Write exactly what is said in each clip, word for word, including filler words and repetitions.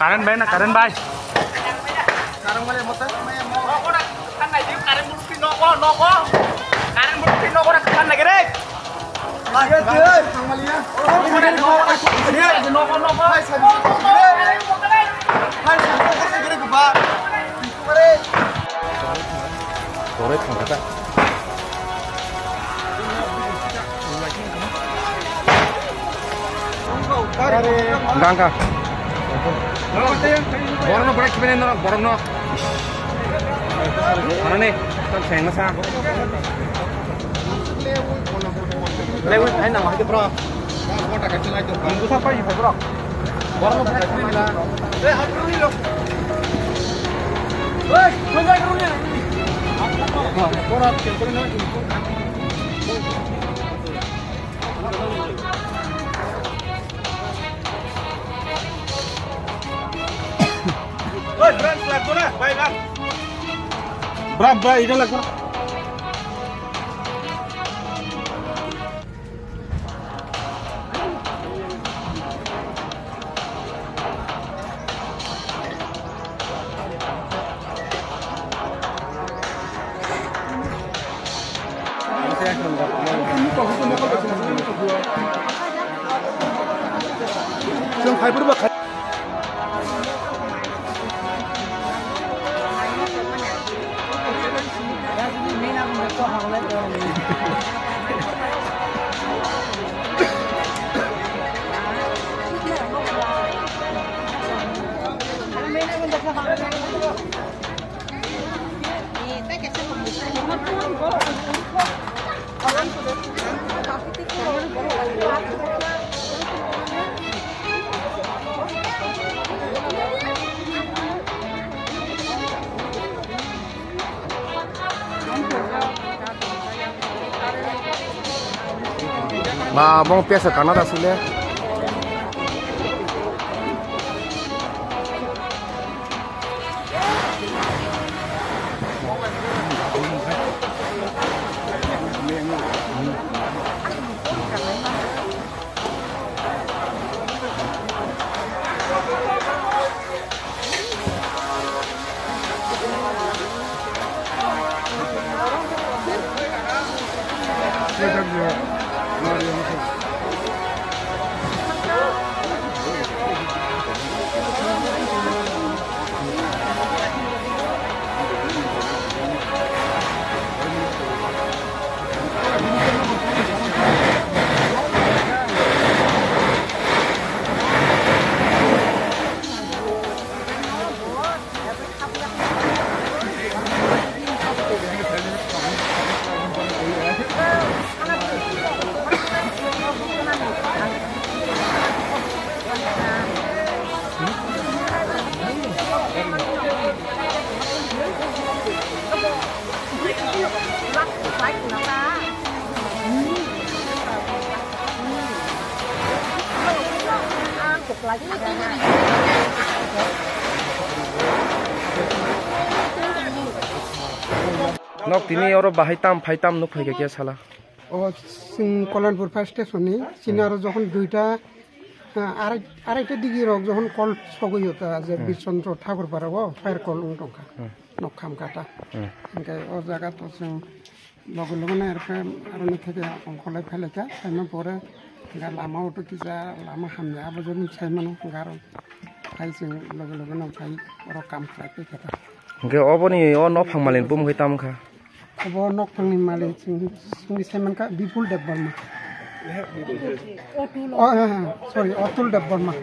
Current bai na, current bai. Toroi thangkha ta. Gangka. Borokno borok kibene no, borokno. Manane, tam sengma sa. Lewi, hai nang, hai bro. Busa pai, bro. Bra, bra, ida lagbo. Ba, bong pesa kana da sule. Nok tini oro bahai tam phai tam nuk phai khe sala. O chwng Kolyanpur fire station ni, chini aro jokhon duita, ah, arai, araita digi rok jokhon call sogwi o ta je Hmm. Birchandra Thakur para o fire call wng tongkha. Hmm. Nok kham kata. Hmm. Hingke o jaga to chwng loge loge no erke aroni theke ongkholai phailaikha, phaima pore hingke lama o to kisa lama hamya abo joni sai mano hingke aro phai chwng loge loge no phai oro kam khlai tongkha ta. Hingke oboni o nok phang malin bumung khe tamo kha? Obo nokphangni malik chwng, chwngni saimankha Bipul Debbarma. Oh, he, he, sorry, Atul Debbarma.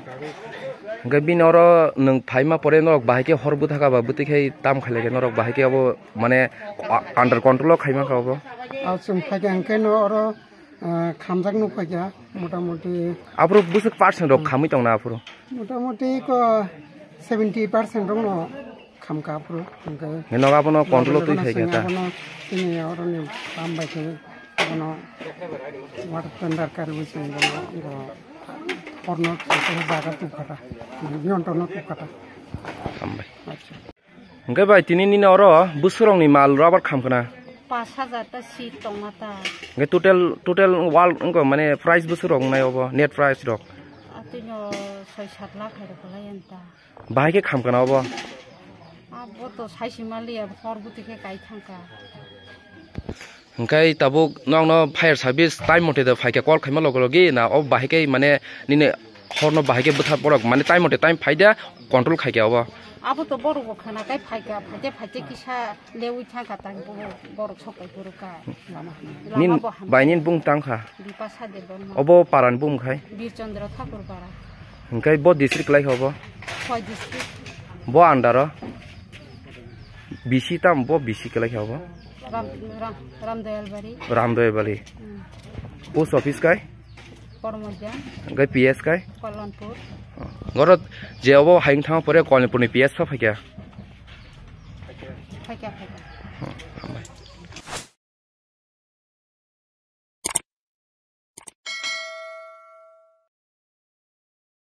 Hingke bini oro nwng phaima pore norok bahai khe hor bwthaka ba bwtwi khai tam khailai khe norok bahai khe obo mane a-, under control o khaima kha obo. Ah, chwng phaikha hingke no oro, ah, khamjak nuk phaikha motamuti. Aphuru bwswk percent rok khamwi tongna aphuru? Motamuti ko seventy percent rok no. Khamkha aphuru, hingke Hino abono control o twi loge loge phai khe ta. Abono chini oroni pump bai khe abono water tender karwi chwng bono, bo horno jaga tubkha ta, niyontrono tubkha ta. Hambai. Acha. Hingke bai tini nini oro bwswrokni mal rubber khamkhna? Pas hajar ta seat tongma ta. Hwnkhe total, total wall wngkha mane price bwswk rok wngnai obo, net price rok? Atwino soi sat lakh hai rok kwlai anta. Bahai khe khamkha na obo? Abo to saisi maliya, hor bwtwi khe kai thangkha. Hwnkhe tabuk nokno fire service time mote de phaikha, call khaima logi logi na o bahai khe mane nini horno bahai khe bwthar borok mane time mote time phaida control khaikha obo. Abo to borok bo khana kai phaikha, phaite phaite kisa lewi thangkha tang bo borok sok pai phuru ka. Nin Lama bo hamya. Bai nin bung tangkha. Bipasa Debbarma. Obo parani bung khai. Birchandra Thakur para. Hwnkhe bo district lai kha obo. Khowai district. Bo under o. Bisi tam bo bisi kwlai kha obo. Ram, Ram, Ramdayal Bari. Ramdayal Bari. Hmm. Post office kai? Kormodia. Hwnkhe P S kai? Kolonpur. Goro je obo hayung thang pore Kolonpur ni P S pha phaikha. Phaikha, phaikha.